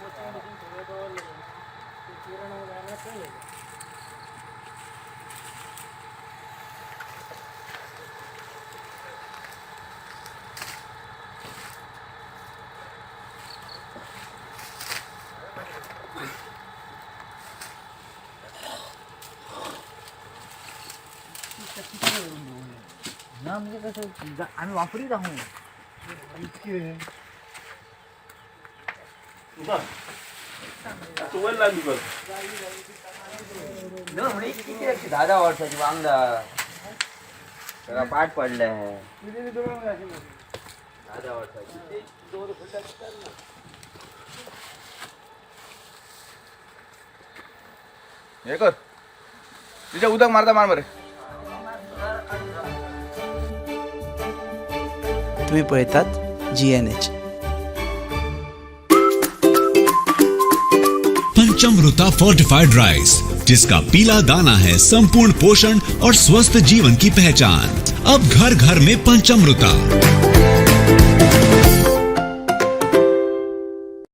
Machine बिशीन सगळें दवरलेलें तें किरणाक जायना तें येयलें. ना म्हणजे कसं आम्ही वापरीत आहोत. तू वयर लागली बघ. ना म्हणजे किती लागते 10-10 वर्षाची वांगडा सगळा पाठ पडलाय. 10-10 वर्षाची. हे कर तिच्या उदक मारता मार मरे. तुम्ही पळयतात GNH. Panchamrita fortified rice, जिसका पीला दाना है संपूर्ण पोषण और स्वस्थ जीवन की पहचान। अब घर घर में पंचमृता।